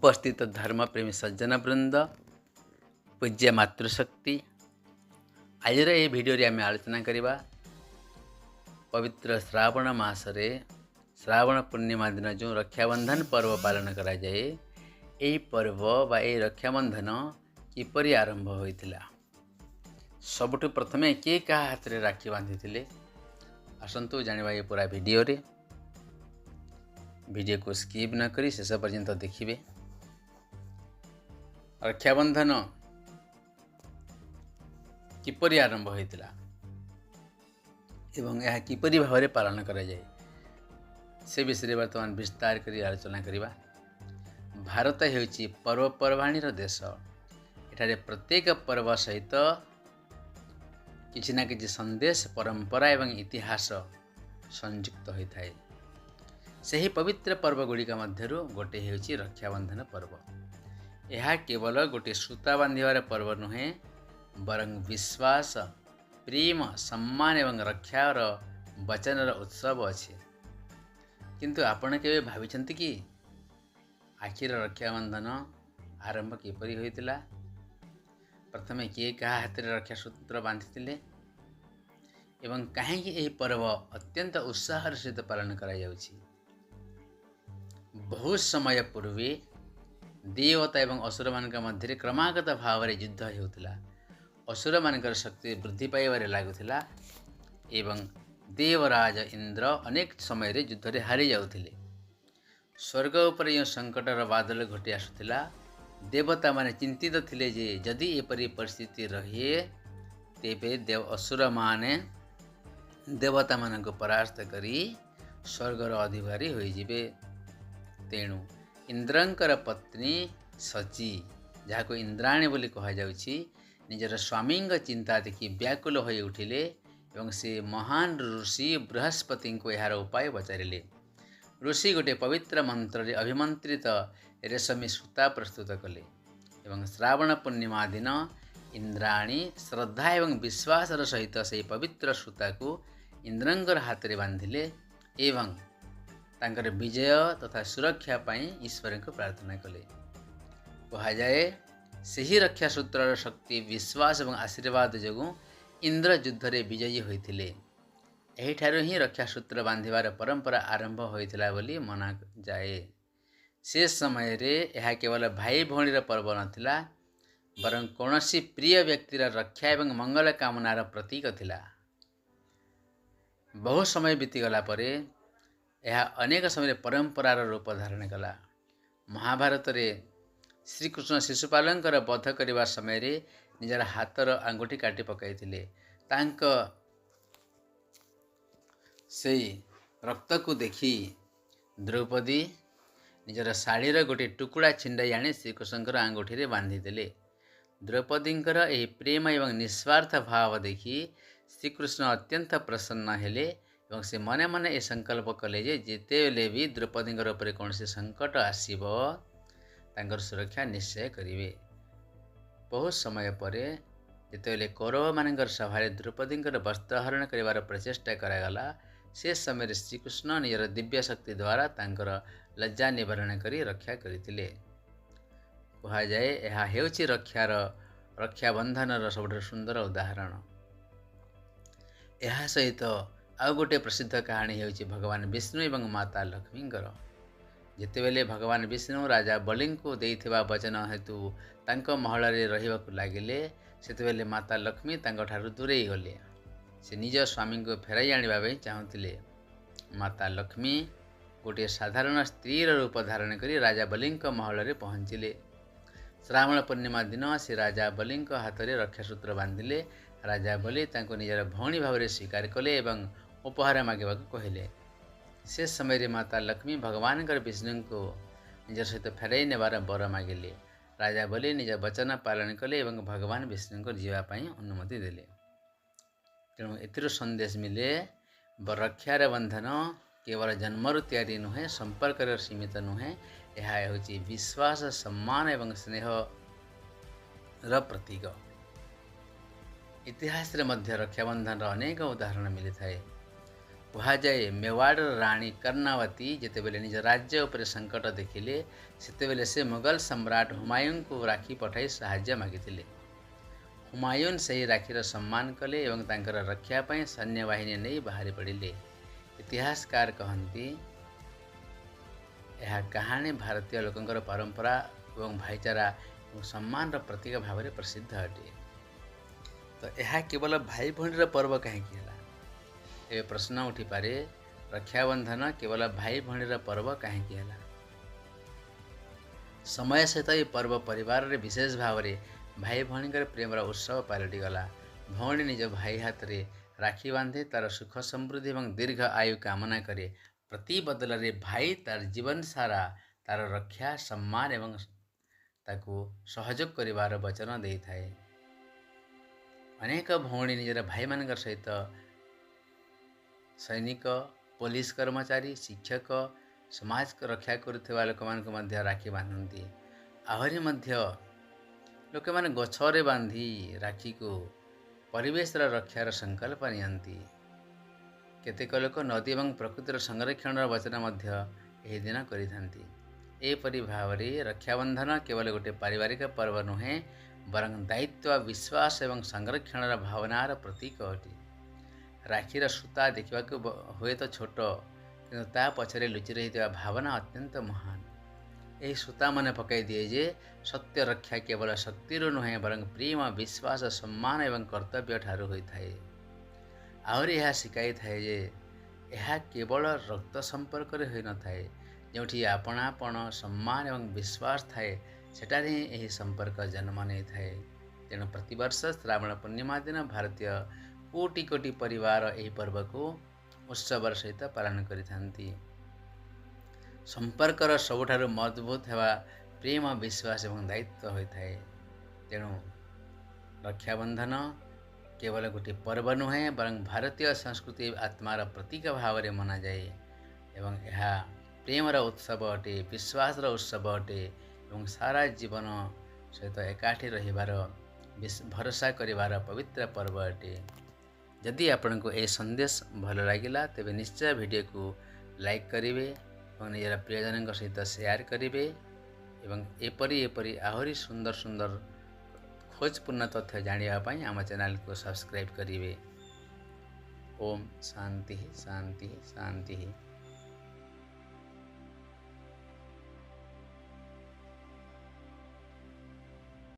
ଉପସ୍ଥିତ ଧର୍ମପ୍ରେମୀ ସଜ୍ଜନ ବୃନ୍ଦ, ପୂଜ୍ୟ ମାତୃଶକ୍ତି, ଆଜିର ଏହି ଭିଡ଼ିଓରେ ଆମେ ଆଲୋଚନା କରିବା ପବିତ୍ର ଶ୍ରାବଣ ମାସରେ ଶ୍ରାବଣ ପୂର୍ଣ୍ଣିମା ଦିନ ଯେଉଁ ରକ୍ଷାବନ୍ଧନ ପର୍ବ ପାଳନ କରାଯାଏ, ଏହି ପର୍ବ ବା ଏହି ରକ୍ଷାବନ୍ଧନ କିପରି ଆରମ୍ଭ ହୋଇଥିଲା, ସବୁଠୁ ପ୍ରଥମେ କିଏ କାହା ହାତରେ ରାକ୍ଷୀ ବାନ୍ଧିଥିଲେ। ଆସନ୍ତୁ ଜାଣିବା ଏ ପୁରା ଭିଡ଼ିଓରେ। ଭିଡ଼ିଓକୁ ସ୍କିପ୍ ନ କରି ଶେଷ ପର୍ଯ୍ୟନ୍ତ ଦେଖିବେ। ରକ୍ଷାବନ୍ଧନ କିପରି ଆରମ୍ଭ ହୋଇଥିଲା ଏବଂ ଏହା କିପରି ଭାବରେ ପାଳନ କରାଯାଏ, ସେ ବିଷୟରେ ବର୍ତ୍ତମାନ ବିସ୍ତାର କରି ଆଲୋଚନା କରିବା। ଭାରତ ହେଉଛି ପର୍ବପର୍ବାଣୀର ଦେଶ। ଏଠାରେ ପ୍ରତ୍ୟେକ ପର୍ବ ସହିତ କିଛି ନା କିଛି ସନ୍ଦେଶ, ପରମ୍ପରା ଏବଂ ଇତିହାସ ସଂଯୁକ୍ତ ହୋଇଥାଏ। ସେହି ପବିତ୍ର ପର୍ବ ଗୁଡ଼ିକ ମଧ୍ୟରୁ ଗୋଟିଏ ହେଉଛି ରକ୍ଷାବନ୍ଧନ ପର୍ବ। ଏହା କେବଳ ଗୋଟିଏ ସୂତା ବାନ୍ଧିବାର ପର୍ବ ନୁହେଁ, ବରଂ ବିଶ୍ୱାସ, ପ୍ରେମ, ସମ୍ମାନ ଏବଂ ରକ୍ଷାର ବଚନର ଉତ୍ସବ ଅଛି। କିନ୍ତୁ ଆପଣ କେବେ ଭାବିଛନ୍ତି କି, ଆଖିର ରକ୍ଷାବନ୍ଧନ ଆରମ୍ଭ କିପରି ହୋଇଥିଲା? ପ୍ରଥମେ କିଏ କାହା ହାତରେ ରକ୍ଷା ସୂତ୍ର ବାନ୍ଧିଥିଲେ ଏବଂ କାହିଁକି ଏହି ପର୍ବ ଅତ୍ୟନ୍ତ ଉତ୍ସାହର ସହିତ ପାଳନ କରାଯାଉଛି? ବହୁ ସମୟ ପୂର୍ବେ ଦେବତା ଏବଂ ଅସୁରମାନଙ୍କ ମଧ୍ୟରେ କ୍ରମାଗତ ଭାବରେ ଯୁଦ୍ଧ ହେଉଥିଲା। ଅସୁରମାନଙ୍କର ଶକ୍ତି ବୃଦ୍ଧି ପାଇବାରେ ଲାଗୁଥିଲା ଏବଂ ଦେବରାଜ ଇନ୍ଦ୍ର ଅନେକ ସମୟରେ ଯୁଦ୍ଧରେ ହାରି ଯାଉଥିଲେ। ସ୍ୱର୍ଗ ଉପରେ ଯେଉଁ ସଙ୍କଟର ବାଦଲ ଘୋଟି ଆସୁଥିଲା, ଦେବତାମାନେ ଚିନ୍ତିତ ଥିଲେ ଯେ ଯଦି ଏପରି ପରିସ୍ଥିତି ରହେ, ତେବେ ଅସୁରମାନେ ଦେବତାମାନଙ୍କୁ ପରାସ୍ତ କରି ସ୍ୱର୍ଗର ଅଧିକାରୀ ହୋଇଯିବେ। ତେଣୁ ଇନ୍ଦ୍ରଙ୍କର ପତ୍ନୀ ସଚୀ, ଯାହାକୁ ଇନ୍ଦ୍ରାଣୀ ବୋଲି କୁହାଯାଉଛି, ନିଜର ସ୍ୱାମୀଙ୍କ ଚିନ୍ତା ଦେଖି ବ୍ୟାକୁଳ ହୋଇ ଉଠିଲେ ଏବଂ ସେ ମହାନ ଋଷି ବୃହସ୍ପତିଙ୍କୁ ଏହାର ଉପାୟ ପଚାରିଲେ। ଋଷି ଗୋଟିଏ ପବିତ୍ର ମନ୍ତ୍ରରେ ଅଭିମନ୍ତ୍ରିତ ରେଶମୀ ସୂତା ପ୍ରସ୍ତୁତ କଲେ ଏବଂ ଶ୍ରାବଣ ପୂର୍ଣ୍ଣିମା ଦିନ ଇନ୍ଦ୍ରାଣୀ ଶ୍ରଦ୍ଧା ଏବଂ ବିଶ୍ୱାସର ସହିତ ସେହି ପବିତ୍ର ସୂତାକୁ ଇନ୍ଦ୍ରଙ୍କର ହାତରେ ବାନ୍ଧିଲେ ଏବଂ ତାଙ୍କର ବିଜୟ ତଥା ସୁରକ୍ଷା ପାଇଁ ଈଶ୍ୱରଙ୍କୁ ପ୍ରାର୍ଥନା କଲେ। କୁହାଯାଏ, ସେହି ରକ୍ଷା ସୂତ୍ରର ଶକ୍ତି, ବିଶ୍ୱାସ ଏବଂ ଆଶୀର୍ବାଦ ଯୋଗୁଁ ଇନ୍ଦ୍ର ଯୁଦ୍ଧରେ ବିଜୟୀ ହୋଇଥିଲେ। ଏହିଠାରୁ ହିଁ ରକ୍ଷାସୂତ୍ର ବାନ୍ଧିବାର ପରମ୍ପରା ଆରମ୍ଭ ହୋଇଥିଲା ବୋଲି ମନାଯାଏ। ସେ ସମୟରେ ଏହା କେବଳ ଭାଇ ଭଉଣୀର ପର୍ବ ନଥିଲା, ବରଂ କୌଣସି ପ୍ରିୟ ବ୍ୟକ୍ତିର ରକ୍ଷା ଏବଂ ମଙ୍ଗଳ କାମନାର ପ୍ରତୀକ ଥିଲା। ବହୁ ସମୟ ବିତିଗଲା ପରେ ଏହା ଅନେକ ସମୟରେ ପରମ୍ପରାର ରୂପ ଧାରଣ କଲା। ମହାଭାରତରେ ଶ୍ରୀକୃଷ୍ଣ ଶିଶୁପାଲଙ୍କର ବଧ କରିବା ସମୟରେ ନିଜର ହାତର ଆଙ୍ଗୁଠି କାଟି ପକାଇଥିଲେ। ତାଙ୍କ ସେଇ ରକ୍ତକୁ ଦେଖି ଦ୍ରୌପଦୀ ନିଜର ଶାଢ଼ୀର ଗୋଟିଏ ଟୁକୁଡ଼ା ଛିଣ୍ଡାଇ ଆଣି ଶ୍ରୀକୃଷ୍ଣଙ୍କର ଆଙ୍ଗୁଠିରେ ବାନ୍ଧିଦେଲେ। ଦ୍ରୌପଦୀଙ୍କର ଏହି ପ୍ରେମ ଏବଂ ନିସ୍ୱାର୍ଥ ଭାବ ଦେଖି ଶ୍ରୀକୃଷ୍ଣ ଅତ୍ୟନ୍ତ ପ୍ରସନ୍ନ ହେଲେ ଏବଂ ସେ ମନେ ମନେ ଏ ସଂକଳ୍ପ କଲେ ଯେ ଯେତେବେଳେ ବି ଦ୍ରୌପଦୀଙ୍କର ଉପରେ କୌଣସି ସଙ୍କଟ ଆସିବ, ତାଙ୍କର ସୁରକ୍ଷା ନିଶ୍ଚୟ କରିବେ। ବହୁତ ସମୟ ପରେ ଯେତେବେଳେ କୌରବମାନଙ୍କର ସଭାରେ ଦ୍ରୌପଦୀଙ୍କର ବସ୍ତ୍ରହରଣ କରିବାର ପ୍ରଚେଷ୍ଟା କରାଗଲା, ସେ ସମୟରେ ଶ୍ରୀକୃଷ୍ଣ ନିଜର ଦିବ୍ୟ ଶକ୍ତି ଦ୍ୱାରା ତାଙ୍କର ଲଜ୍ଜା ନିବାରଣ କରି ରକ୍ଷା କରିଥିଲେ। କୁହାଯାଏ, ଏହା ହେଉଛି ରକ୍ଷାବନ୍ଧନର ସବୁଠାରୁ ସୁନ୍ଦର ଉଦାହରଣ। ଏହା ସହିତ ଆଉ ଗୋଟିଏ ପ୍ରସିଦ୍ଧ କାହାଣୀ ହେଉଛି ଭଗବାନ ବିଷ୍ଣୁ ଏବଂ ମାତା ଲକ୍ଷ୍ମୀଙ୍କର। ଯେତେବେଳେ ଭଗବାନ ବିଷ୍ଣୁ ରାଜା ବଳିଙ୍କୁ ଦେଇଥିବା ବଚନ ହେତୁ ତାଙ୍କ ମହଲରେ ରହିବାକୁ ଲାଗିଲେ, ସେତେବେଳେ ମାତା ଲକ୍ଷ୍ମୀ ତାଙ୍କଠାରୁ ଦୂରେଇ ଗଲେ। ସେ ନିଜ ସ୍ୱାମୀଙ୍କୁ ଫେରାଇ ଆଣିବା ପାଇଁ ଚାହୁଁଥିଲେ। ମାତା ଲକ୍ଷ୍ମୀ ଗୋଟିଏ ସାଧାରଣ ସ୍ତ୍ରୀର ରୂପ ଧାରଣ କରି ରାଜା ବଲିଙ୍କ ମହଲରେ ପହଞ୍ଚିଲେ। ଶ୍ରାବଣ ପୂର୍ଣ୍ଣିମା ଦିନ ସେ ରାଜା ବଲିଙ୍କ ହାତରେ ରକ୍ଷାସୂତ୍ର ବାନ୍ଧିଲେ। ରାଜା ବଲି ତାଙ୍କୁ ନିଜର ଭଉଣୀ ଭାବରେ ସ୍ୱୀକାର କଲେ ଏବଂ ଉପହାର ମାଗିବାକୁ କହିଲେ। ସେ ସମୟରେ ମାତା ଲକ୍ଷ୍ମୀ ଭଗବାନଙ୍କର ବିଷ୍ଣୁଙ୍କୁ ନିଜ ସହିତ ଫେରାଇ ନେବାର ବର ମାଗିଲେ। ରାଜା ବଲି ନିଜ ବଚନ ପାଳନ କଲେ ଏବଂ ଭଗବାନ ବିଷ୍ଣୁଙ୍କୁ ଯିବା ପାଇଁ ଅନୁମତି ଦେଲେ। ତେଣୁ ଏଥିରୁ ସନ୍ଦେଶ ମିଳେ, ରକ୍ଷାର ବନ୍ଧନ କେବଳ ଜନ୍ମରୁ ତିଆରି ନୁହେଁ, ସମ୍ପର୍କରେ ସୀମିତ ନୁହେଁ। ଏହା ହେଉଛି ବିଶ୍ୱାସ, ସମ୍ମାନ ଏବଂ ସ୍ନେହର ପ୍ରତୀକ। ଇତିହାସରେ ମଧ୍ୟ ରକ୍ଷାବନ୍ଧନର ଅନେକ ଉଦାହରଣ ମିଳିଥାଏ। କୁହାଯାଏ, ମେୱାଡ଼ର ରାଣୀ କର୍ଣ୍ଣାବତୀ ଯେତେବେଳେ ନିଜ ରାଜ୍ୟ ଉପରେ ସଙ୍କଟ ଦେଖିଲେ, ସେତେବେଳେ ସେ ମୋଗଲ ସମ୍ରାଟ ହୁମାୟୁନଙ୍କୁ ରାକ୍ଷୀ ପଠାଇ ସାହାଯ୍ୟ ମାଗିଥିଲେ। ହୁମାୟୁନ ସେହି ରାକ୍ଷୀର ସମ୍ମାନ କଲେ ଏବଂ ତାଙ୍କର ରକ୍ଷା ପାଇଁ ସୈନ୍ୟବାହିନୀ ନେଇ ବାହାରି ପଡ଼ିଲେ। ଇତିହାସକାର କହନ୍ତି, ଏହା କାହାଣୀ ଭାରତୀୟ ଲୋକଙ୍କର ପରମ୍ପରା ଏବଂ ଭାଇଚାରା ଏବଂ ସମ୍ମାନର ପ୍ରତୀକ ଭାବରେ ପ୍ରସିଦ୍ଧ ଅଟେ। ତ ଏହା କେବଳ ଭାଇ ଭଉଣୀର ପର୍ବ କାହିଁକି ହେଲା? ଏବେ ପ୍ରଶ୍ନ ଉଠିପାରେ, ରକ୍ଷାବନ୍ଧନ କେବଳ ଭାଇ ଭଉଣୀର ପର୍ବ କାହିଁକି ହେଲା? ସମୟ ସହିତ ଏହି ପର୍ବ ପରିବାରରେ ବିଶେଷ ଭାବରେ ଭାଇ ଭଉଣୀଙ୍କର ପ୍ରେମର ଉତ୍ସବ ପାଲଟିଗଲା। ଭଉଣୀ ନିଜ ଭାଇ ହାତରେ ରାକ୍ଷୀ ବାନ୍ଧେ, ତାର ସୁଖ ସମୃଦ୍ଧି ଏବଂ ଦୀର୍ଘ ଆୟୁ କାମନା କରେ। ପ୍ରତିବଦଳରେ ଭାଇ ତାର ଜୀବନ ସାରା ତାର ରକ୍ଷା, ସମ୍ମାନ ଏବଂ ତାକୁ ସହଯୋଗ କରିବାର ବଚନ ଦେଇଥାଏ। ଅନେକ ଭଉଣୀ ନିଜର ଭାଇମାନଙ୍କ ସହିତ ସୈନିକ, ପୋଲିସ କର୍ମଚାରୀ, ଶିକ୍ଷକ, ସମାଜକୁ ରକ୍ଷା କରୁଥିବା ଲୋକମାନଙ୍କୁ ମଧ୍ୟ ରାକ୍ଷୀ ବାନ୍ଧନ୍ତି। ଆହୁରି ମଧ୍ୟ ଲୋକମାନେ ଗଛରେ ବାନ୍ଧି ରାକ୍ଷୀକୁ ପରିବେଶର ରକ୍ଷାର ସଂକଳ୍ପ ନିଅନ୍ତି। କେତେକ ଲୋକ ନଦୀ ଏବଂ ପ୍ରକୃତିର ସଂରକ୍ଷଣର ବଚନ ମଧ୍ୟ ଏହି ଦିନ କରିଥାନ୍ତି। ଏପରି ଭାବରେ ରକ୍ଷାବନ୍ଧନ କେବଳ ଗୋଟିଏ ପାରିବାରିକ ପର୍ବ ନୁହେଁ, ବରଂ ଦାୟିତ୍ୱ, ବିଶ୍ୱାସ ଏବଂ ସଂରକ୍ଷଣର ଭାବନାର ପ୍ରତୀକ ଅଟେ। ରାକ୍ଷୀର ସୂତା ଦେଖିବାକୁ ହୁଏତ ଛୋଟ, କିନ୍ତୁ ତା ପଛରେ ଲୁଚି ରହିଥିବା ଭାବନା ଅତ୍ୟନ୍ତ ମହାନ। ଏହି ସୂତା ମନେ ପକାଇ ଦିଏ ଯେ ସତ୍ୟ ରକ୍ଷା କେବଳ ଶକ୍ତିରୁ ନୁହେଁ, ବରଂ ପ୍ରେମ, ବିଶ୍ୱାସ, ସମ୍ମାନ ଏବଂ କର୍ତ୍ତବ୍ୟ ଠାରୁ ହୋଇଥାଏ। ଆହୁରି ଏହା ଶିଖାଇଥାଏ ଯେ ଏହା କେବଳ ରକ୍ତ ସମ୍ପର୍କରେ ହୋଇନଥାଏ। ଯେଉଁଠି ଆପଣାପଣ, ସମ୍ମାନ ଏବଂ ବିଶ୍ୱାସ ଥାଏ, ସେଠାରେ ହିଁ ଏହି ସମ୍ପର୍କ ଜନ୍ମ ନେଇଥାଏ। ତେଣୁ ପ୍ରତିବର୍ଷ ଶ୍ରାବଣ ପୂର୍ଣ୍ଣିମା ଦିନ ଭାରତୀୟ କୋଟି କୋଟି ପରିବାର ଏହି ପର୍ବକୁ ଉତ୍ସବର ସହିତ ପାଳନ କରିଥାନ୍ତି। ସମ୍ପର୍କର ସବୁଠାରୁ ମଜବୁତ ହେବା ପ୍ରେମ, ବିଶ୍ୱାସ ଏବଂ ଦାୟିତ୍ୱ ହୋଇଥାଏ। ତେଣୁ ରକ୍ଷାବନ୍ଧନ କେବଳ ଗୋଟିଏ ପର୍ବ ନୁହେଁ, ବରଂ ଭାରତୀୟ ସଂସ୍କୃତି ଆତ୍ମାର ପ୍ରତୀକ ଭାବରେ ମନାଯାଏ ଏବଂ ଏହା ପ୍ରେମର ଉତ୍ସବ ଅଟେ, ବିଶ୍ୱାସର ଉତ୍ସବ ଅଟେ ଏବଂ ସାରା ଜୀବନ ସହିତ ଏକାଠି ରହିବାର ଭରସା କରିବାର ପବିତ୍ର ପର୍ବ ଅଟେ। ଯଦି ଆପଣଙ୍କୁ ଏହି ସନ୍ଦେଶ ଭଲ ଲାଗିଲା, ତେବେ ନିଶ୍ଚୟ ଭିଡ଼ିଓକୁ ଲାଇକ୍ କରିବେ ଏବଂ ନିଜର ପ୍ରିୟଜନଙ୍କ ସହିତ ସେୟାର କରିବେ ଏବଂ ଏପରି ଏପରି ଆହୁରି ସୁନ୍ଦର ସୁନ୍ଦର ଖୋଜପୂର୍ଣ୍ଣ ତଥ୍ୟ ଜାଣିବା ପାଇଁ ଆମ ଚ୍ୟାନେଲକୁ ସବସ୍କ୍ରାଇବ୍ କରିବେ। ଓମ୍ ଶାନ୍ତି ଶାନ୍ତି ଶାନ୍ତି।